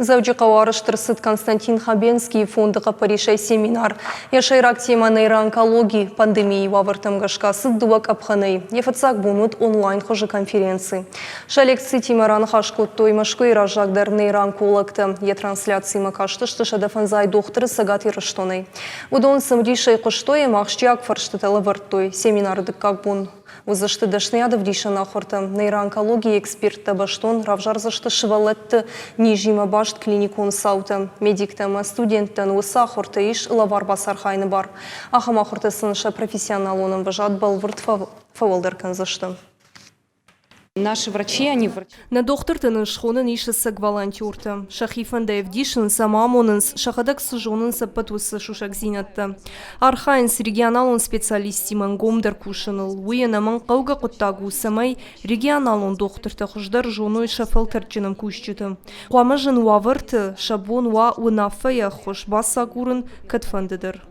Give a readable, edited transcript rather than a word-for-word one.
Дзӕуджыхъӕуы арӕзт ӕрцыд Константин Хабенскийы фонды хъӕппӕрисӕй семинар. Йӕ сӕйраг темӕ нейроонкологи. Пандемийы уавӕртӕм гӕсгӕ цыд дыууӕ къӕпхӕнӕй. Йӕ фыццаг бон уыд онлайн хуызы конференци. Сӕ лекцитимӕ раныхас кодтой Мӕскуыйы раззагдӕр нейроонкологтӕ. Йӕ трансляцимӕ кастысты 105 дохтыры Цӕгат Ирыстонӕй. Уыдон цымыдисӕй хъуыстой ӕмӕ ахсджиаг фӕрстытӕ лӕвӕрдтой. Семинары дыккаг бон Уыдзысты дӕсныйад ӕвдисӕн ахуыртӕ. Нейроонкологийы эксперттӕ бӕстон равзардзысты сывӕллӕтты низимӕ баст клиникон цаутӕ. Медиктӕ ӕмӕ студенттӕн уыцы ахуырты ис лӕвар бацархайыны бар. Ахӕм ахуыртӕ сын сӕ профессионалон ӕмвӕзад бӕлвырд фӕуӕлдӕр кӕндзысты. Наши врачи, они Нӕ дохтырты нын схонӕн ис ӕцӕг волонтертӕ. Сӕхи фӕндӕй ӕвдисынц ӕмӕ амонынц, сӕхӕдӕг цы зонынц, ӕппӕт уыцы сусӕгдзинӕдтӕ. Архайынц регионалон специалисттимӕ ӕнгомдӕр кусыныл. Уый ӕнӕмӕнгхъӕугӕ хъуыддаг у, цӕмӕй регионалон дохтыртӕ хуыздӕр зоной сӕ фӕлтӕрдджын ӕмкусджыты. Хъуамӕ зын уавӕрты сӕ бон уа уынаффӕйы ӕххуыс бацагурын кӕдфӕндыдӕр.